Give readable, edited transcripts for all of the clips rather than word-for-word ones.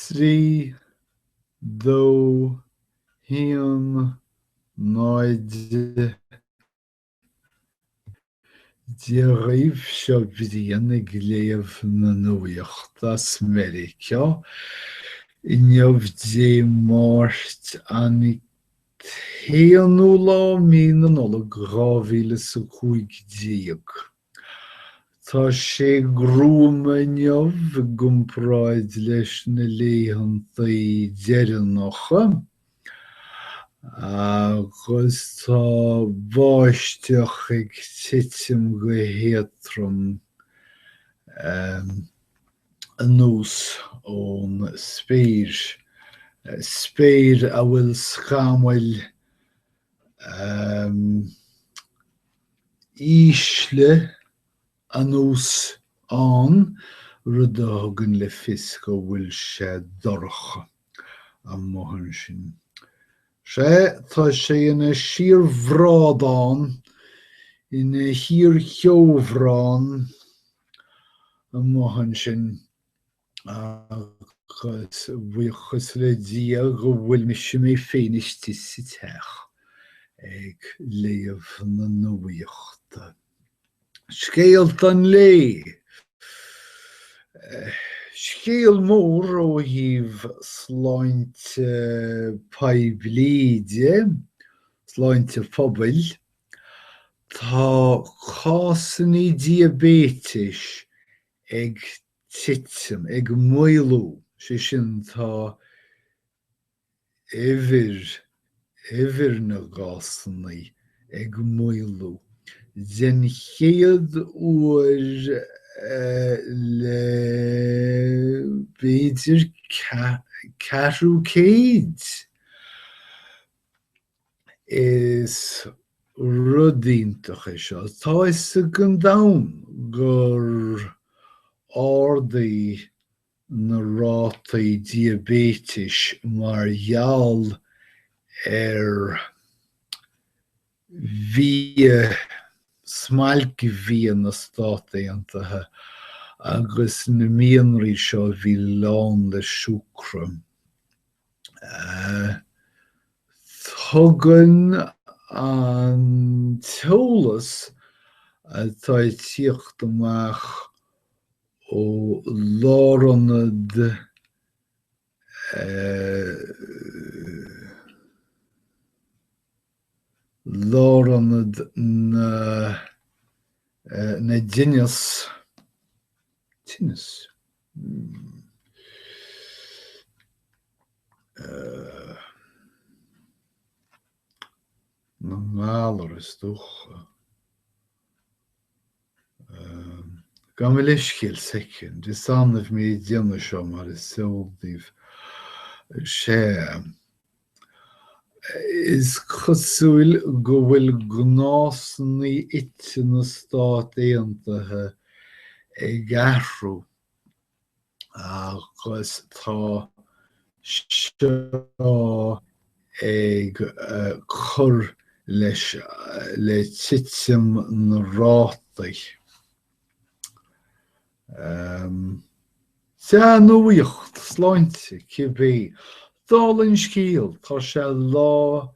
3, 2, 1, 0. Dia dhaoibh, seo Brian ag léamh na nuachta as Meiriceá. Inniu Dé Máirt an t-aonú lá mí na Nollag 2015. Tá sé gruama inniu i gcomparáid leis na laethantaí deireanacha agus tá báisteach ag titim go héadtrom anuas ón spéir, spéir a bhfuil scamaill ísle anuas ann, rud a thugann le fios go bhfuil sé dorcha amuigh ansin. Sea, tá sé ina shíorbhrádán, ina shíorcheobhrán amuigh ansin. Agus buíochas le Dia go bhfuil mise mé féin istigh sa teach ag léamh na nuachta. Scéalta an lae! Scéal mór ó thaobh sláinte poiblí de, sláinte phobail, tá cásanna diaibéitis ag titim, ag maolú, sé sin tá uimhir, uimhir na gcásanna ag maolú den chéad uair le b'fhéidir ceathrú céid. Is rud iontach é seo. Tá a fhios ag an domhan gur ardaigh na rátaí diaibéitis mar gheall ar bhia, smailc-bhia na Stát Aontaithe agus na mianraí seo a bhí lán le siúcra. Tugann an t-eolas atá ag tíocht amach ó Lárionad Lárionad na na dTinneas, tinneas? Na ngalar, is dócha. Gabh mo leithscéal, soicind. Is annamh mé ag déanamh seo, mar is eol daoibh. Sea. Is cosúil go bhfuil gnásanna ite na Stát Aontaithe ag athrú agus tá seo ag cur leis le titim na rátaí. Dea-nuaíocht, sláinte, cibé. Dála an scéil, tá sé Lá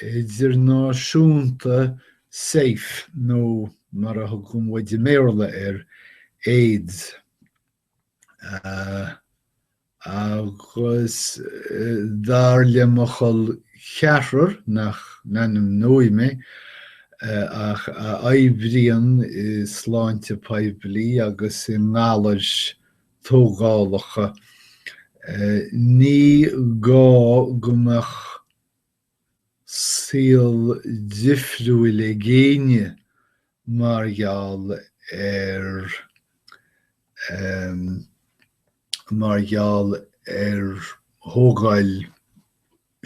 Idirnáisiúnta Seif, nó mar a thugann muid i mBéarla air, AIDS. Agus dar le mo chol ceathrar, nach n-ainmneoidh mé, ach a oibríonn i sláinte poiblí agus i ngalair tógálacha, ní gá go mbeadh saol difriúil ag éinne mar gheall ar mar gheall ar thógáil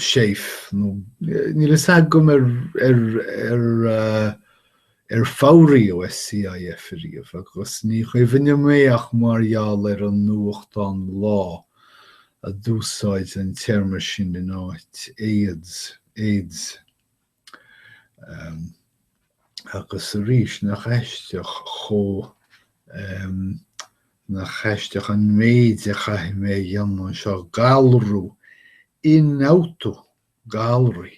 seif nó níl a fhios agam ar ar ar ar foghraíodh SEIF ariamh agus ní chuimhin liom é ach mar gheall ar an nuachtán Lá a d'úsáid an téarma sin in áit AIDS, AIDS. Agus arís, nach aisteach chomh. Nach aisteach an méid a chaithfidh mé a dhéanamh anseo, galrú, ionfhabhtú, galraí.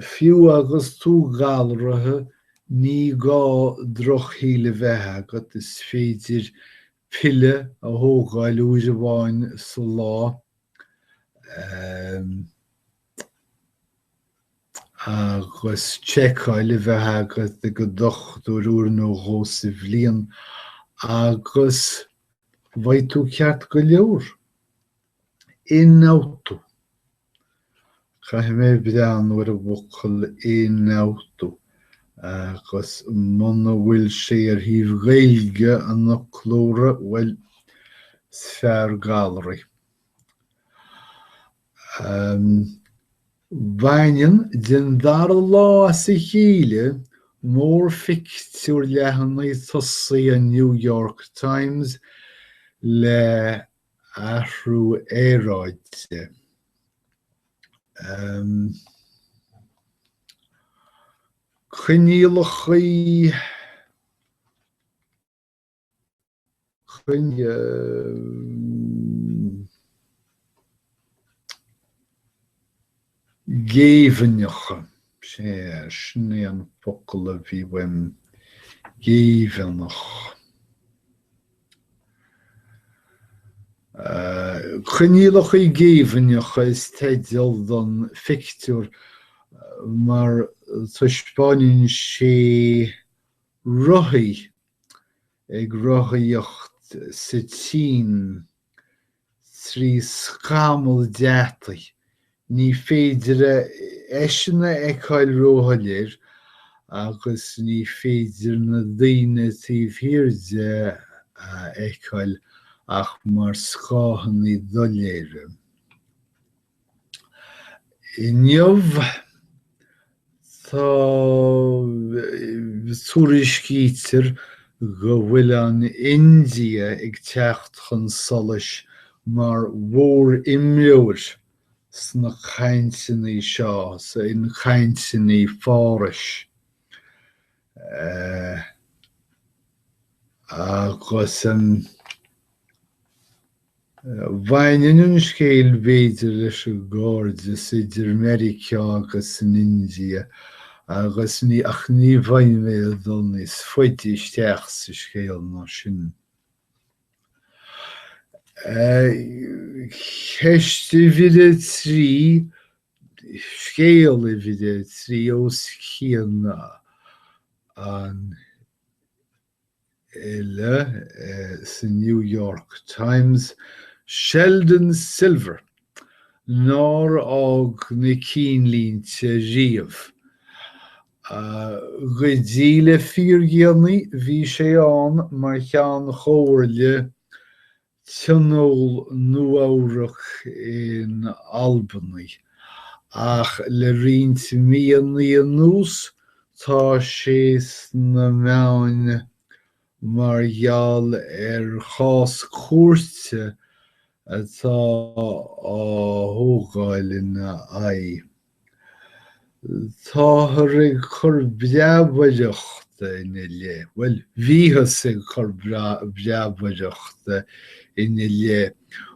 Fiú agus tú galraithe, ní gá drochshíl a bheith agat, is féidir piolla a thógáil uair amháin sa lá agus seiceáil a bheith agat ag an dochtúir uair nó dhó sa bhliain agus beidh tú ceart go leor. Ionfhabhtú. Caithfidh mé breathnú ar an bhfocal ionfhabhtú agus muna bhfuil sé ar thaobh Gaeilge an fhoclóra, bhuel, is fearr galraí. Baineann, den dara lá as a chéile, mórphictiúr leathanaigh tosaigh an New York Times le athrú aeráide. Coinníollacha Géibheannacha, sea, sin é an focal a bhí uaim, géibheannach. Coinníollacha géibheannacha is teideal don phictiúr mar taispeánann sé rothaí ag rothaíocht sa tSín 3 scamall deataigh. Ní féidir eisean a fheiceáil róshoiléir agus ní féidir na daoine taobh thiar de a fheiceáil ach mar scáthanna doiléire. Inniu, tá tuairiscítear go bhfuil an India ag teacht chun solais mar mhór-imreoir sna cainteanna seo, sna cainteanna Phárais. Agus. Baineann an scéal b'fhéidir leis an gcairdeas idir Meiriceá agus an India agus ní ach ní bheidh mé ag dul níos faide isteach sa scéal ná sin. Ceist uimhir a 3, scéal uimhir a 3 os cionn an eile sa New York Times, Sheldon Silver, nár fhág na cinnlínte riamh. Go dtí le fíordhéanaí bhí sé ann mar Cheann Chomhairle Tionól Nua-Eabhrac in Albany, ach le roinnt míonna anuas tá sé sna meáin mar gheall ar chás cúirte atá á thógáil ina aghaidh. Táthar ag cur breabaireachta ina leith, bhuel, bhíothas ag cur breabaireachta ina leith.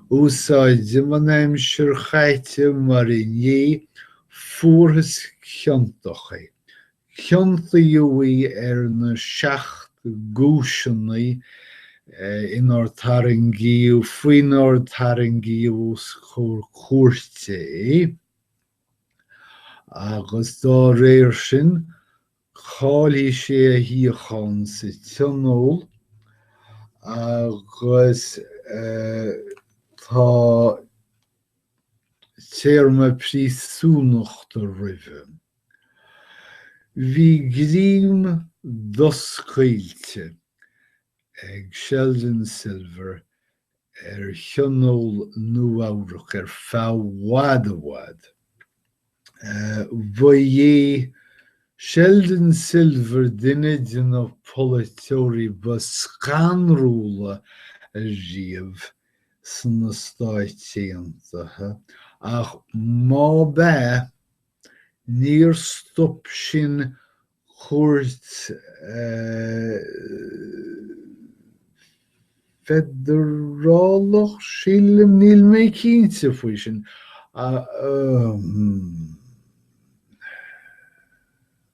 Úsáidim an aimsir chaite mar inné fuarthas ciontach é. Ciontaíodh é ar na 7 gcúiseanna inar tarraingíodh, faoinar tarraingíodh os comhair cúirte é. Agus dá réir sin, caillfidh sé a shuíochán sa Tionól agus tá téarma príosúnachta roimhe. Bhí greim doscaoilte ag Sheldon Silver ar Thionól Nua-Eabhrac ar feadh i bhfad i bhfad. Ba é Sheldon Silver duine de na polaiteoirí ba scanrúla riamh sna Stáit Aontaithe, ach má b'ea, níor stop sin cuairt. Feidearálach, sílim, níl mé cinnte faoi sin.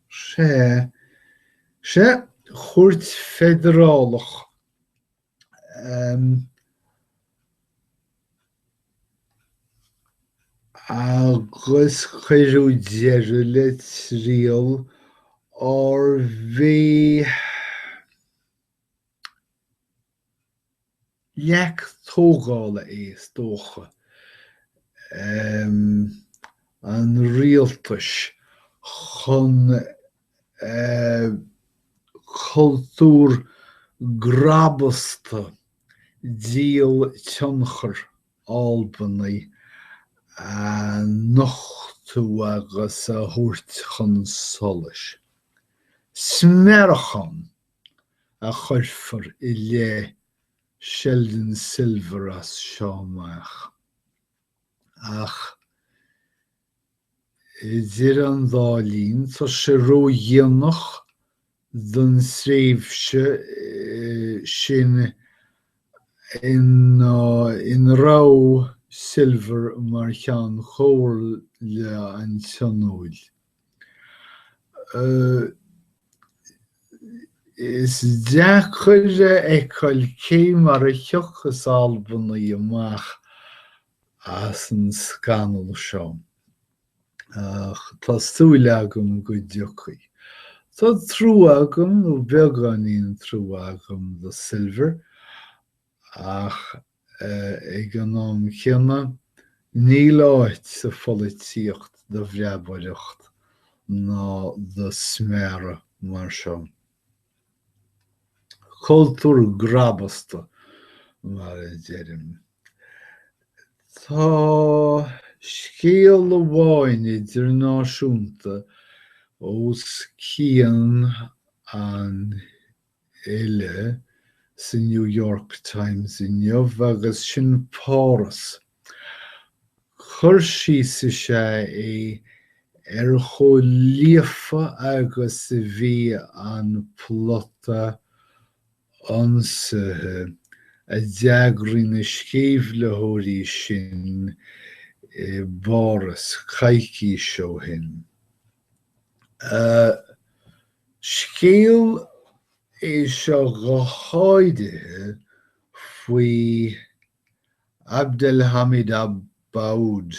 Sea, sea, Chúirt Feidearálach. Agus cuireadh deireadh le triail arbh é leac tógála é, is dócha, an rialtais chun cultúr grabasta díol tionchair Albanaigh a nochtadh agus a thabhairt chun solais. Smearachán a chuirfear i leith Sheldon Silver as seo amach. Ach idir an dá linn, tá sé ródhéanach don tréimhse sin ina raibh Silver mar Cheann Comhairle an Tionóil. Is deacair a fheiceáil cé mar a thiocfas Albanaigh amach as an scannal seo, ach tá súil agam go dtiocfaidh. Tá trua agam, nó beagáinín trua agam do Silver, ach ag an am céanna, níl áit sa pholaitíocht do bhreabaireacht ná do smearadh mar seo. Cultúr grabasta, mar a deirim. Tá scéal amháin idirnáisiúnta os cionn an eile sa New York Times inniu agus sin Páras. Cur síos is ea é ar chomh líofa agus a bhí an plota ionsaithe a d'eagraigh na sceimhlitheoirí sin i bPáras coicís ó shin. Scéal é seo go háirithe faoi Abdelhamid Abaaoud,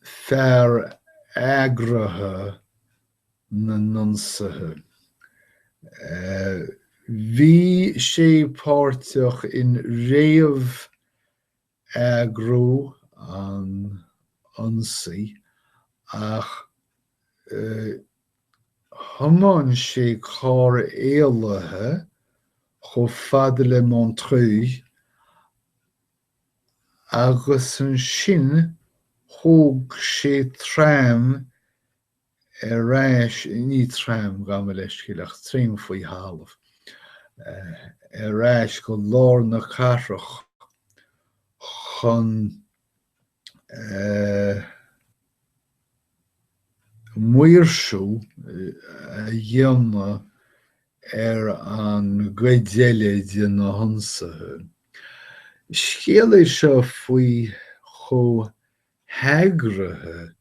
fear eagraithe na n-ionsaithe. Bhí sé páirteach in réamh eagrú an ionsaí ach thiomáin sé carr éalaithe chomh fada le Montreuil agus ansin thóg sé tram ar ais, ní tram, gabh mo leithscéal, ach traein faoi thalamh, ar ais go lár na cathrach chun maoirsiú a dhéanamh ar an gcuid eile de na hionsaithe. Scéal é seo faoi chomh heagraithe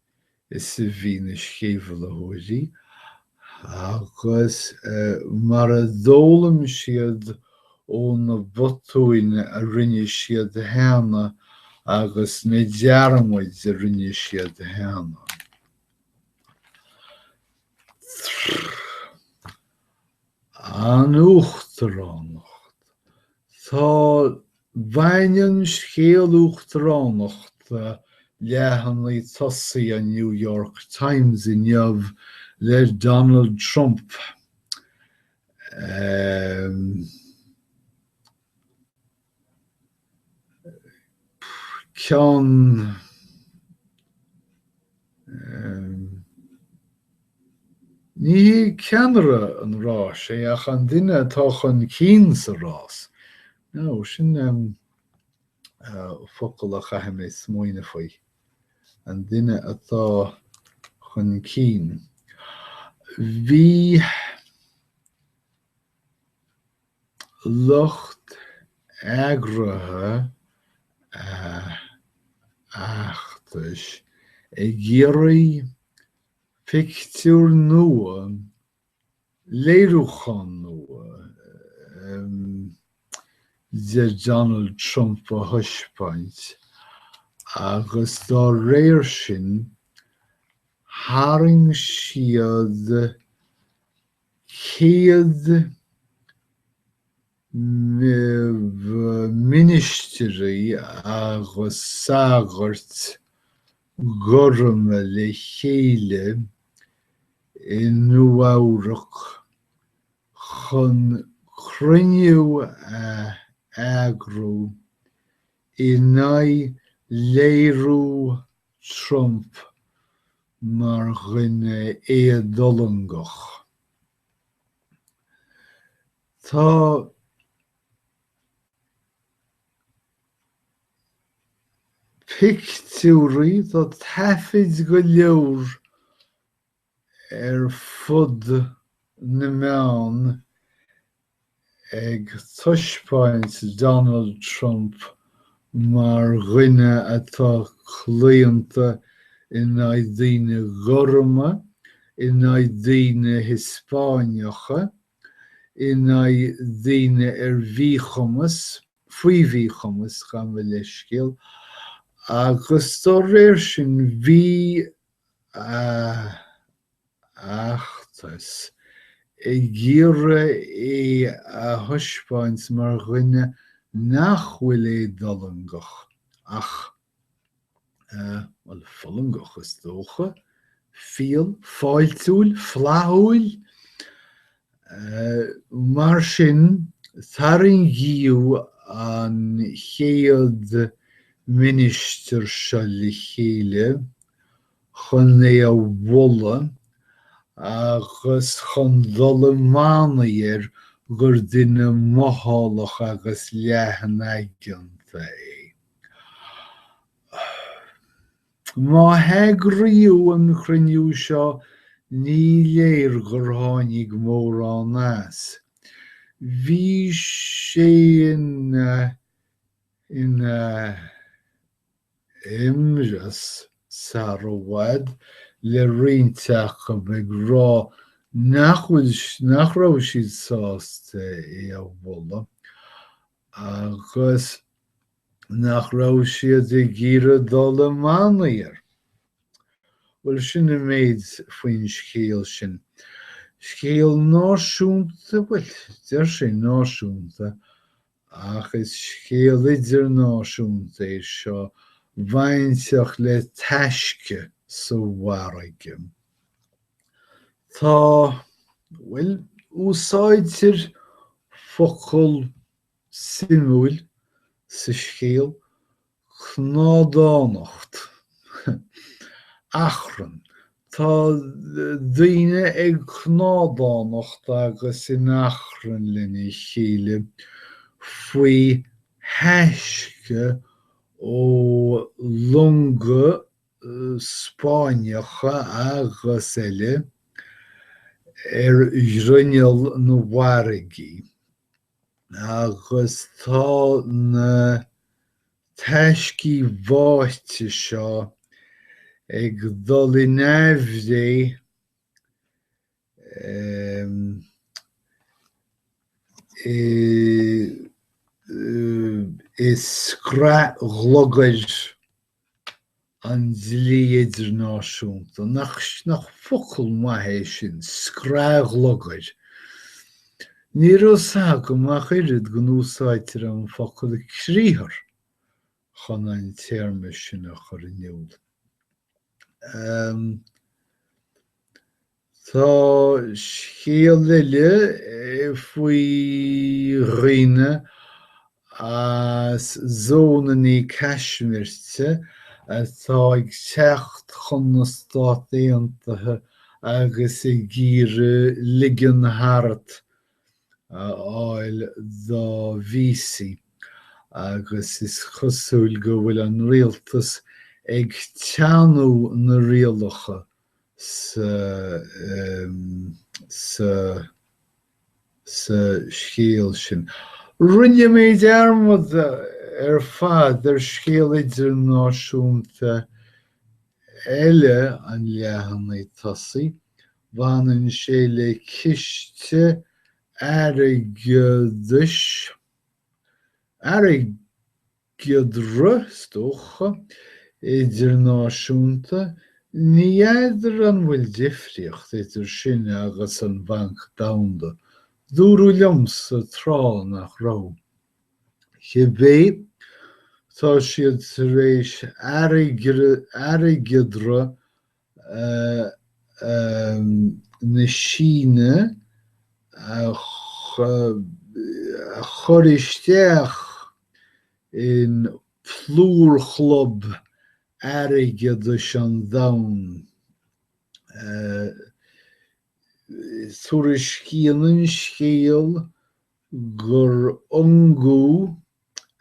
is a bhí na sceimhlitheoirí agus mar a d'fhoghlaim siad ó na botúin a rinne siad cheana agus na dearmaid a rinne siad cheana. An Uachtaránacht. Tá Baineann scéal uachtaránachta leathanaigh tosaigh an New York Times inniu le Donald Trump. Ceann Ní hé ceannaire an ráis é ach an duine atá chun cinn sa rás. Nó sin focal a chaithfidh mé smaoineamh faoi. An duine atá chun cinn. Bhí. Lucht eagraithe an fheachtais ag iarraidh pictiúr nua, léiriúchán nua, de Donald Trump a thaispeáint agus dá réir sin tharraing siad 100 ministrí agus sagairt gorma le chéile i Nua-Eabhrac chun cruinniú a eagrú in aghaidh léiriú Trump mar dhuine éadulangach. Tá pictiúirí, tá taifid go leor ar fud na meán ag taispeáint Donald Trump mar dhuine atá claonta in aghaidh daoine gorma, in aghaidh daoine Hispáineacha, in aghaidh daoine ar mhíchumas, faoi mhíchumas, gabh mo leithscéal, agus dá réir sin bhí a fheachtas ag iarraidh é a thaispeáint mar dhuine nach bhfuil éadulangach ach, bhuel, fulangach is dócha, fial, fáiltiúil, flaithiúil. Mar sin, tarraingíodh an chéad ministir seo le chéile chun é a mholadh agus chun dul i mbannaí air gur duine mothálach agus leathanaigeanta é. Má heagraíodh an cruinniú seo ní léir gur tháinig mórán as. Bhí sé ina ina imreas sar i bhfad le roinnt acu ag rá nach bhfuil nach raibh siad sásta é a mholadh agus nach raibh siad ag iarraidh dul i mbannaí air. Bhuel, sin an méid faoin scéal sin. Scéal náisiúnta, bhuel, deir sé náisiúnta, ach is scéal idirnáisiúnta é seo bainteach le taisce sa bhfarraige. Tá, bhuel, úsáidtear focal suimiúil sa scéal, cnádánacht, achrann. Tá daoine ag cnádánacht agus in achrann lena chéile faoi thaisce ó longa Spáinneacha agus eile ar ghrinneall na bhfarraigí. Agus tá na taiscí bháite seo ag dul in aimhréidh i scraith ghlugair an dlí idirnáisiúnta. Nach, nach focal maith é sin, scraithghlugair. Ní raibh 's agam ach oiread go n-úsáidtear an focal criathar chun an téarma sin a chur in iúl. Tá scéal eile faoi dhaoine as zónanna caismirte atá ag teacht chun na Stát Aontaithe agus ag iarraidh ligean thart a fháil dá víosaí agus is cosúil go bhfuil an rialtas ag teannú na rialacha sa sa. Sa scéal sin. Rinne mé dearmad ar fad ar scéal idirnáisiúnta eile an leathanaigh tosaigh, baineann sé le ciste airgeadais, airgeadra, is dócha, idirnáisiúnta, ní fheadar an bhfuil difríocht idir sin agus an Banc Domhanda, dúradh liomsa tráth nach raibh. Cibé, tá siad tar éis airgeadra na Síne a chur isteach in plúrchlub airgeadais an domhain. Tuairiscíonn an scéal gur ungadh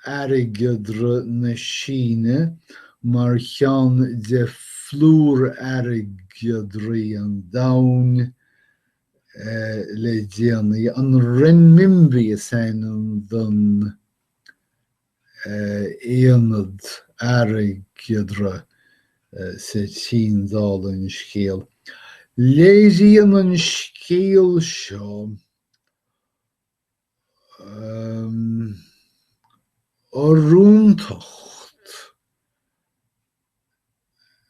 airgeadra na Síne mar cheann de phlúr-airgeadraí an domhain le déanaí. An renminbi is ainm don aonad airgeadra sa tSín dála an scéil. Léiríonn an scéal seo oiriúntacht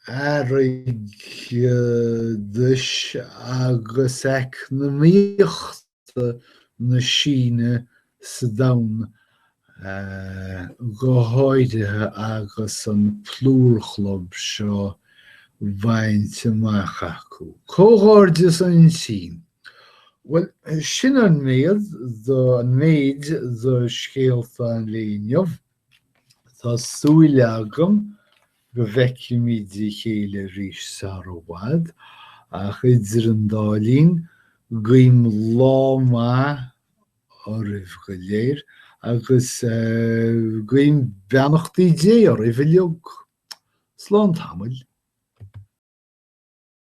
airgeadais agus eacnamaíochta na Síne sa domhan, go háirithe agus an plúrchlub seo bainte amach acu. Comhghairdeas don tSín! Bhuel, sin an méad do an méid do scéalta an lae inniu. Tá súil agam go bhfeicfimid a chéile arís sar i bhfad, ach idir an dá linn, guím lá maith oraibh go léir agus guím beannachtaí Dé oraibh uilig. Slán tamaill.